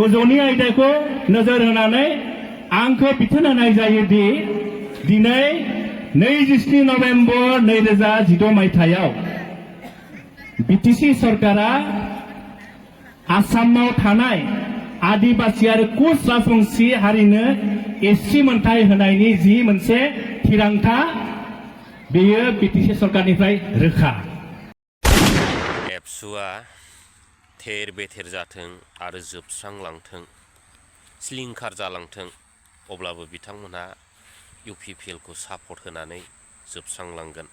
गोजौनि आयदाखौ नोजोर होनानै आंखौ बिथोन होनाय जायोदि दिनै 27 नभेम्बर 2016 मायथाइयाव बिटिसि सरकारा आसामाव थानाय आदिबासि आरो कुच राजबंसि हारिनो एससि मोनथाय होनायनि जि मोनसे थिरांथा बेयो बिटिसि सरकारनिफ्राय रोखा। एबसुआ थेर बेथेर जाथों आरो जोबस्रांलांथों सिलिंखार जालांथों अब्लाबो बिथांमोनहा इउपिपिएलखौ सापर्ट होनानै जोबस्रांलांगोन।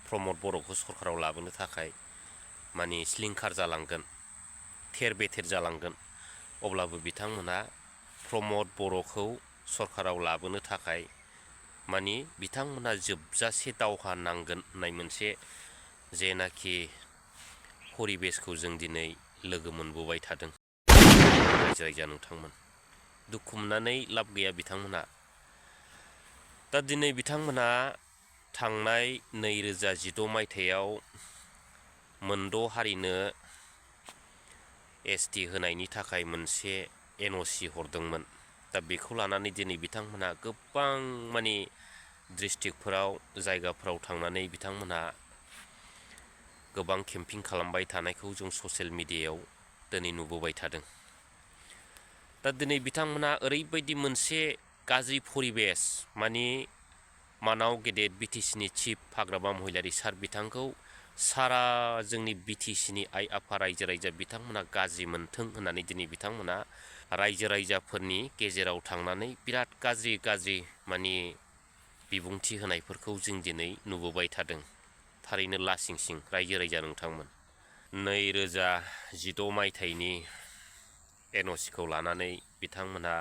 प्रमद बर'खौ सरकाराव लाबोनो थाखाय माने सिलिंखार जालांगोन थेर बेथेर जालांगोन अब्लाबो बिथांमोनहा प्रमद बर'खौ सरकाराव लाबोनो थाखाय माने बिथांमोनहा जोबजासे दावहा नांगोन होननाय मोनसे जेनाखि परिबेसखौ जों दिनै लोगो मोनबोबाय थादों। रायजो राजा नोंथांमोन दुखु मोननानै लाब गैया बिथांमोनहा। दा दिनै बिथांमोनहा थांनाय 2016 मायथाइयाव मोनद' हारिनो एसटि होनायनि थाखाय मोनसे एनअसि हरदोंमोन। दा बेखौ लानानै दिनै बिथांमोनहा गोबां माने डिस्ट्रिक्टफोराव जायगाफोराव थांनानै बिथांमोनहा गोबां केम्पिं खालामबाय थानायखौ जों ससियेल मिडियायाव दिनै नुबोबाय थादों। दा दिनै बिथांमोनहा ओरैबायदि मोनसे गाज्रि परिबेस माने मानाव गेदेर बिटिसिनि चिफ हाग्रामा महिलारी सार बिथांखौ सारा जोंनि बिटिसिनि आइ आफा रायजो राजा बिथांमोनहा गाज्रि मोनथों होननानै दिनै बिथांमोनहा रायजो राजाफोरनि गेजेराव थांनानै बिराद गाज्रि माने बिबुंथि होनायफोरखौ जों दिनै नुबोबाय थादों। थारैनो लासिंसिं रायजो राजा नोंथांमोन 2016 मायथाइनि एनअसिखौ लानानै बिथांमोनहा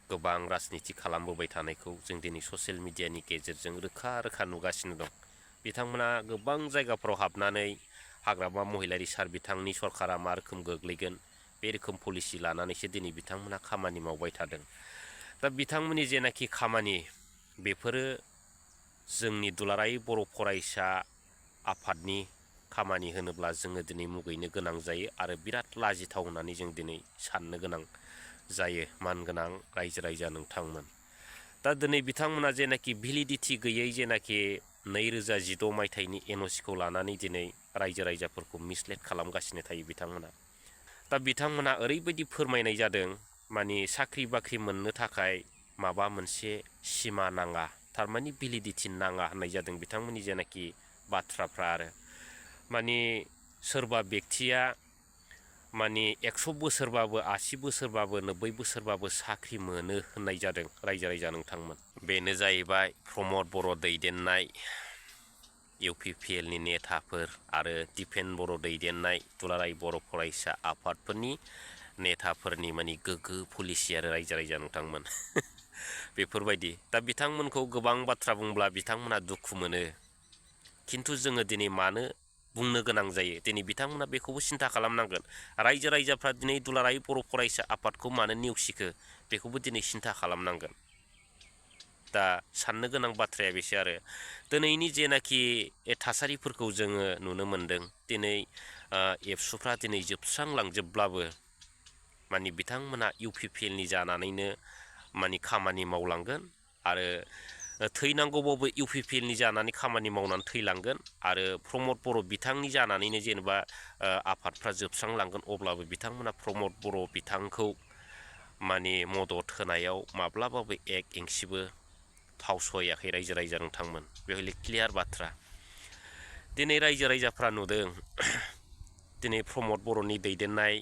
गोबां राजनिति खालामबोबाय थानायखौ जों दिनै ससियेल मिडियानि गेजेरजों रोखा रोखा नुगासिनो दं। बिथांमोना गोबां जायगाफोराव हाबनानै हाग्रामा महिलारी सार बिथांनि सरकारा मा रोखोम गोग्लैगोन बे रोखोम पलिसि लानानैसो दिनै बिथांमोना खामानि मावबाय थादों। दा बिथांमोननि जेनाखि खामानि बेफोरो जोंनि दुलाराय बर' फरायसा आफादनि खामानि होनोब्ला जोङो दिनै मुगैनो गोनां जायो आरो बिराद लाजिथाव होननानै जों दिनै साननो गोनां जायो मानगोनां रायजो राजा नोंथांमोन। दा दिनै बिथांमोना जेनाखि भेलिडिटि गैयै जेनाखि 2016 मायथाइनि एनअसिखौ लानानै दिनै रायजो राजाफोरखौ मिसलेड खालामगासिनो थायो बिथांमोना। दा बिथांमोना ओरैबायदि फोरमायनाय जादों माने साख्रि बाख्रि मोननो थाखाय माबा मोनसे सिमा नाङा थारमाने भेलिडिटि नाङा होननाय जादों बिथांमोननि जेनाखि बाथ्राफ्रा। आरो माने सोरबा बेक्तिया माने 100 बोसोरबाबो 80 बोसोरबाबो 90 बोसोरबाबो साख्रि मोनो होननाय जादों रायजो राजा नोंथांमोन। बेनो जाहैबाय प्रमद बर' दैदेननाय इउपिपिएलनि नेताफोर आरो दिपेन बर' दैदेननाय दुलाराय बर' फरायसा आफादफोरनि नेताफोरनि माने गोग्गो पलिसि आरो रायजो राजा नोंथांमोन। बेफोरबायदि दा बिथांमोनखौ गोबां बाथ्रा बुंब्ला बिथांमोना दुखु मोनो। खिन्थु जोङो दिनै मानो बुंनो गोनां जायो दिनै बिथांमोना बेखौबो सिन्था खालामनांगोन। रायजो राजाफ्रा दिनै दुलाराय बर' फरायसा आफादखौ मानो नेवसिखो बेखौबो दिनै सिन्था खालामनांगोन। दा साननो गोनां बाथ्राया बेसो आरो दिनैनि जेनाखि थासारिफोरखौ जोङो नुनो मोनदों। दिनै एबसुफ्रा दिनै जोबस्रांलांजोबब्लाबो माने बिथांमोना इउपिपिएलनि जानानैनो माने खामानि मावलांगोन आरो थैनांगौबाबो इउपिपिएलनि जानानै खामानि मावनानै थैलांगोन आरो प्रमद बर' बिथांनि जानानैनो जेनेबा आफादफ्रा जोबस्रांलांगोन अब्लाबो बिथांमोना प्रमद बर' बिथांखौ माने मदद होनायाव माब्लाबाबो एक इंसिबो फावसयाखै रायजो राजा नोंथांमोन। बे हले क्लियार बाथ्रा। दिनै रायजो राजाफ्रा नुदों दिनै प्रमद बर'नि दैदेननाय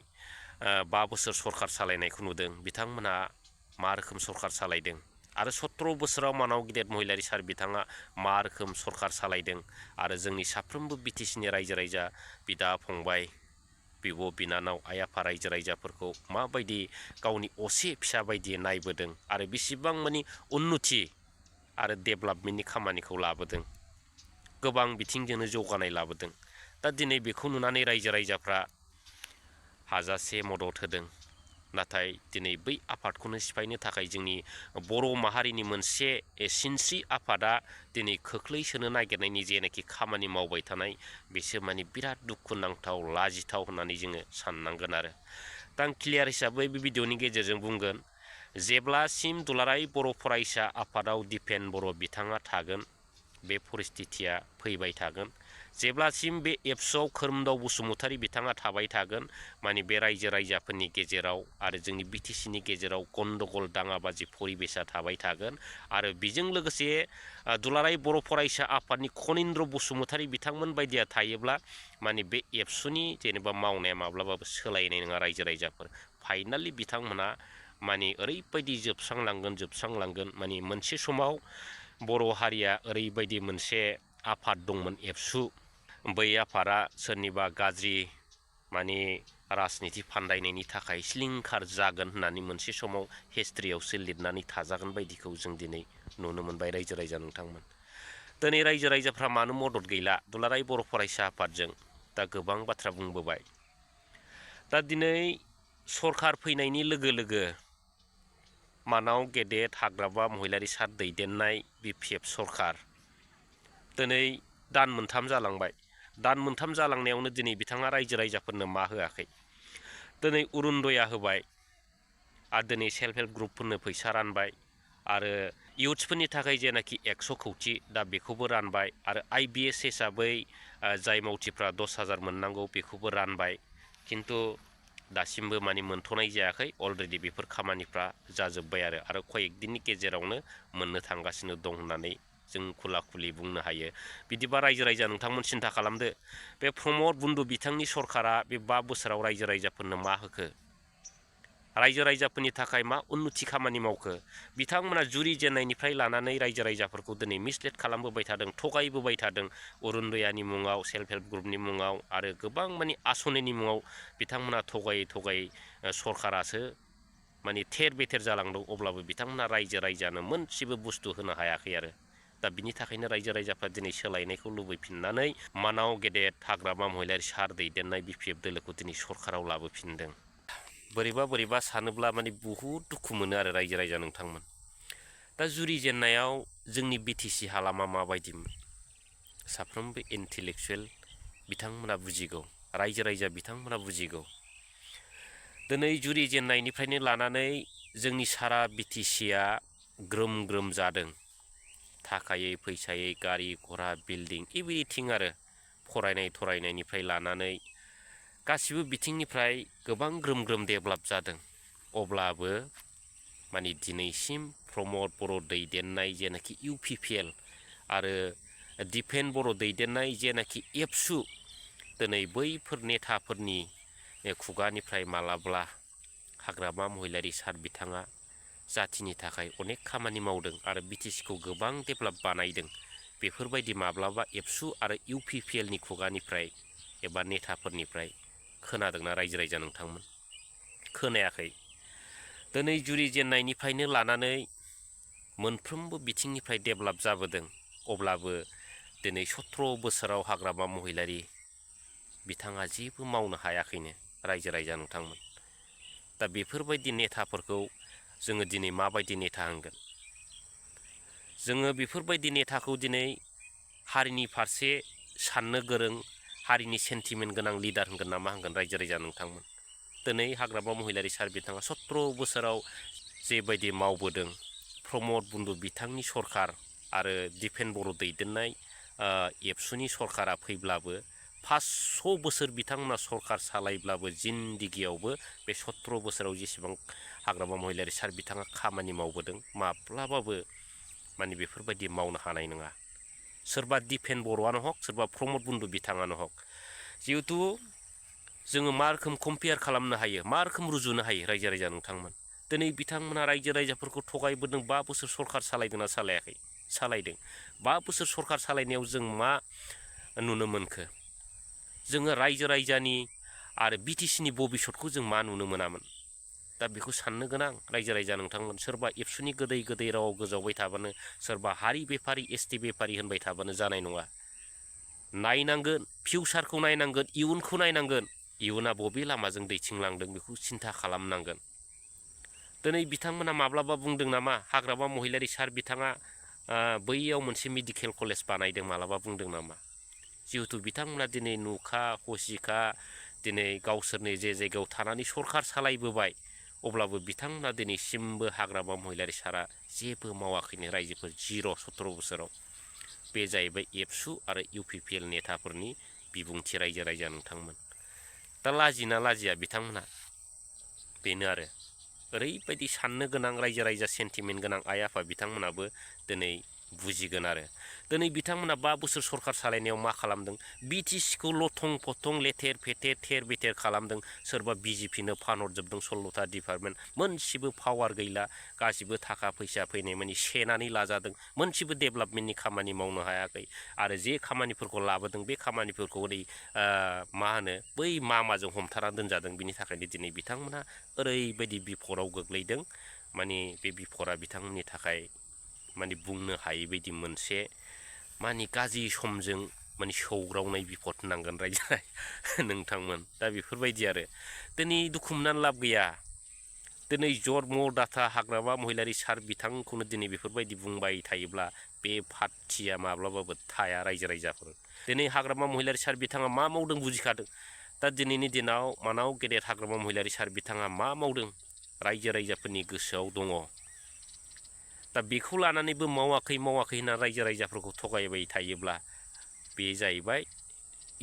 5 बोसोर सरकार सालायनायखौ नुदों। बिथांमोनहा मा रोखोम सरकार सालायदों आरो 17 बोसोराव मानाव गेदेर महिलारी सार बिथाङा मा रोखोम सरकार सालायदों आरो जोंनि साफ्रोमबो बिटिसिनि रायजो राजा बिदा फंबाय बिब' बिनानाव आइ आफा रायजो राजाफोरखौ माबायदि गावनि असे फिसा बायदि नायबोदों आरो बेसेबां माने उन्नति आरो डेभेलपमेन्टनि खामानिखौ लाबोदों गोबां बिथिंजोंनो जौगानाय लाबोदों। दा दिनै बेखौ नुनानै रायजो राजाफ्रा हाजासे मदद होदों। नाथाय दिनै बै आफादखौनो सिफायनो थाखाय जोंनि बर' माहारिनि मोनसे सिनस्रि आफादा दिनै खोख्लैसोनो नागिरनायनि जेनाखि खामानि मावबाय थानाय बिसोर माने बिराद दुखुनांथाव लाजिथाव होननानै जोङो साननांगोन। आरो दा आं क्लियार हिसाबै बे भिडिअनि गेजेरजों बुंगोन जेब्लासिम दुलाराय बर' फरायसा आफादाव दिपेन बर' बिथाङा थागोन बे परिस्थितिया फैबाय थागोन जेब्लासिम बे एबसुआव खोरोमदाव बसुमतारी बिथाङा थाबाय थागोन माने बे रायजो राजाफोरनि गेजेराव आरो जोंनि बिटिसिनि गेजेराव गन्दगल दाङाबाजि परिबेसा थाबाय थागोन आरो बेजों लोगोसे दुलाराय बर' फरायसा आफादनि खनिन्द्र बसुमतारी बिथांमोन बायदिया थायोब्ला माने बे एबसुनि जेनेबा मावनाया माब्लाबाबो सोलायनाय नङा रायजो राजाफोर फाइनालि बिथांमोना माने ओरैबायदि जोबस्रांलांगोन माने मोनसे समाव बर' हारिया ओरैबायदि मोनसे आफाद दंमोन एबसु बै आफादा सोरनिबा गाज्रि माने राजनिति फान्दायनायनि थाखाय सिलिंखार जागोन होननानै मोनसे समाव हिस्ट्रियावसो लिरनानै थाजागोन बायदिखौ जों दिनै नुनो मोनबाय रायजो राजा नोंथांमोन दिनै रायजो राजाफ्रा मानो मदद गैला दुलाराय बर' फरायसा आफादजों दा गोबां बाथ्रा बुंबोबाय दा दिनै सरखार फैनायनि लोगो लोगो मानाव गेदेर हाग्रामा महिलारी सार दैदेननाय BPF सरखार दिनै दान मोनथाम जालांबाय दान मोनथाम जालांनायावनो दिनै बिथाङा रायजो राजाफोरनो मा होआखै दिनै अरुणोदया होबाय आरो दिनै सेल्फ हेल्प ग्रुपफोरनो फैसा रानबाय आरो इउथ्सफोरनि थाखाय जेनाखि 100 कौटि दा बेखौबो रानबाय आरो IBS हिसाबै जाय मावथिफ्रा 10,000 मोननांगौ बेखौबो रानबाय किन्तु दासिमबो माने मोनथ'नाय जायाखै अलरेडि बेफोर खामानिफ्रा जाजोब्बाय आरो कयेक दिननि गेजेरावनो मोननो थांगासिनो दं होननानै जों खुला-खुलि बुंनो हायो बिदिबा रायजो राजा नोंथांमोन सिन्था खालामदो बे प्रमद बन्धु बिथांनि सरकारा बे 5 बोसोराव रायजो राजाफोरनो मा होखो रायजो राजाफोरनि थाखाय मा उन्नति खामानि मावखो बिथांमोना जुरि जेननायनिफ्राय लानानै रायजो राजाफोरखौ दिनै मिसलेट खालामबोबाय थादों थगायबोबाय थादों अरुणोदयानि मुङाव सेल्फ हेल्प ग्रुपनि मुङाव आरो गोबां माने आसनिनि मुङाव बिथांमोना थगायै सरकारासो माने थेर बेथेर जालांदों अब्लाबो बिथांमोना रायजो राजानो मोनसेबो बुस्थु होनो हायाखै आरो दा बिनि थाखायनो रायजो राजाफ्रा दिनै सोलायनायखौ लुबैफिननानै मानाव गेदेर हाग्रामा महिलारी सार दैदेननाय BPF दोलोखौ दिनै सरकाराव लाबोफिनदों बोरैबा सानोब्ला माने बहुद दुखु मोनो आरो रायजो राजा नोंथांमोन दा जुरि जेननायाव जोंनि BTC हालामा माबायदिमोन साफ्रोमबो इन्टेलेक्चुवेल बिथांमोना बुजिगौ रायजो राजा बिथांमोना बुजिगौ दिनै जुरि जेननायनिफ्रायनो लानानै जोंनि सारा BTCआ ग्रोम जादों थाखायै फैसायै गारि घरा बिल्डिं एभ्रिथिं आरो फरायनायनिफ्राय लानानै गासिबो बिथिंनिफ्राय गोबां ग्रोम डेभेलप जादों अब्लाबो माने दिनैसिम प्रमद बर' दैदेननाय जेनाखि UPPL आरो दिपेन बर' दैदेननाय जेनाखि एबसु दिनै बैफोर नेताफोरनि खुगानिफ्राय मालाब्ला हाग्रामा महिलारी सार बिथाङा जाथिनि थाखाय अनेक खामानि मावदों आरो BTCखौ गोबां डेभेलप बानायदों बेफोरबायदि माब्लाबा एबसु आरो UPPLनि खुगानिफ्राय एबा नेताफोरनिफ्राय खोनादोंना रायजो राजा नोंथांमोन खोनायाखै दिनै जुरि जेननायनिफ्रायनो लानानै मोनफ्रोमबो बिथिंनिफ्राय डेभेलप जाबोदों अब्लाबो दिनै 17 बोसोराव हाग्रामा महिलारी बिथाङा जेबो मावनो हायाखैनो रायजो राजा नोंथांमोन दा बेफोरबायदि नेताफोरखौ जोङो दिनै माबायदि नेता होनगोन जोङो बेफोरबायदि नेताखौ दिनै हारिनि फारसे साननो गोरों हारिनि सेन्टिमेन्ट गोनां लिडार होनगोन ना मा होनगोन रायजो राजा नोंथांमोन दिनै हाग्रामा महिलारी सार बिथाङा 17 बोसोराव जेबायदि मावबोदों प्रमद बन्धु बिथांनि सरकार आरो दिपेन बर' दैदेननाय एबसुनि सरकारा फैब्लाबो 500 बोसोर बिथांमोना सरकार सालायब्लाबो जिन्दिगियावबो बे 17 बोसोराव जेसेबां हाग्रामा महिलारी सार बिथाङा खामानि मावबोदों माब्लाबाबो माने बेफोरबायदि मावनो हानाय नङा सोरबा दिपेन बर'आनो हक सोरबा प्रमद बन्धु बिथाङानो हक जिहेतु जोङो मा रोखोम कम्पेयार खालामनो हायो मा रोखोम रुजुनो हायो रायजो राजा नोंथांमोन दिनै बिथांमोना रायजो राजाफोरखौ थगायबोदों 5 बोसोर सरकार सालायदोंना सालायाखै सालायदों 5 बोसोर सरकार सालायनायाव जों मा नुनो मोनखो जोङो रायजो राजानि आरो BTCनि भबिसतखौ जों मा नुनो मोनामोन दा बेखौ साननो गोनां रायजो राजा नोंथांमोन सोरबा एबसुनि गोदै रावाव गोजावबाय थाबानो सोरबा हारि बेफारि ST बेफारि होनबाय थाबानो जानाय नङा नायनांगोन फिउचारखौ नायनांगोन इयुनखौ नायनांगोन इयुना बबे लामाजों दैथिंलांदों बेखौ सिन्था खालामनांगोन दिनै बिथांमोना माब्लाबा बुंदों नामा हाग्रामा महिलारी सार बिथाङा बैयाव मोनसे मेडिकेल कलेज बानायदों मालाबा बुंदों नामा जिहेतु बिथांमोना दिनै नुखा हसिखा दिनै गावसोरनि जे जायगायाव थानानै सरखार सालायबोबाय अब्लाबो बिथांमोना दिनैसिमबो हाग्रामा महिलारि सारा जेबो मावाखैनो रायजोफोर 17 बोसोराव बे जाहैबाय एबसु आरो इउपिपिएल नेताफोरनि बिबुंथि रायजो नोंथांमोन दा लाजिना लाजिया बिथांमोना बेनो आरो ओरैबायदि साननो गोनां रायजो सेन्टिमेन्ट गोनां आइ आफा बिथांमोनाबो दिनै बुजिगोन आरो दिनै बिथांमोना 5 बोसोर सरखार सालायनायाव मा खालामदों बिटिसिखौ लथं फथं लेथेर फेथेर थेर बेथेर खालामदों सोरबा बिजेपिनो फानहरजोबदों 16टा डिपार्टमेन्ट मोनसेबो पावार गैला गासिबो थाखा फैसा फैनाय मानि सेनानै लाजादों मोनसेबो डेभेलपमेन्टनि खामानि मावनो हायाखै आरो जे खामानिफोरखौ लाबोदों बे खामानिफोरखौ ओरै मा होनो बै मामाजों हमथाना दोनजादों बिनि थाखायनो दिनै बिथांमोना ओरैबायदि बिपदाव गोग्लैदों माने बे बिपदा बिथांमोननि थाखाय माने बुंनो हायै बायदि मोनसे माने गाज्रि समजों माने सौग्रावनाय बिपद होनांगोन रायजो नोंथांमोन दा बेफोरबायदि आरो दिनै दुखु मोननानै लाब गैया दिनै जन्मदाता हाग्रामा महिलारि सार बिथांखौनो दिनै बेफोरबायदि बुंबाय थायोब्ला बे पार्टिया माब्लाबाबो थाया रायजोफोर दिनै हाग्रामा महिलारि सार बिथाङा मा मावदों बुजिखादों दा दिनैनि दिनाव मानाव गेदेर हाग्रामा महिलारि सार बिथाङा मा मावदों रायजोफोरनि गोसोआव दङ दा बेखौ लानानैबो मावाखै होनना रायजोफोरखौ थगायबाय थायोब्ला बे जाहैबाय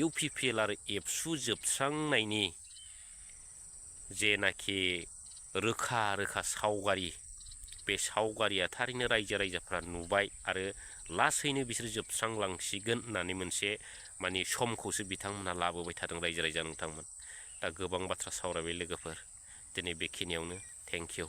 इउपिपिएल आरो एबसु जोबस्रांनायनि जेनाखि रोखा सावगारि बे सावगारिया थारैनो रायजोफ्रा नुबाय आरो लासैनो बिसोर जोबस्रांलांसिगोन होननानै मोनसे माने समखौसो बिथांमोनहा लाबोबाय थादों रायजो नोंथांमोन दा गोबां बाथ्रा सावरायबाय लोगोफोर दिनै बेखिनियावनो थेंक इउ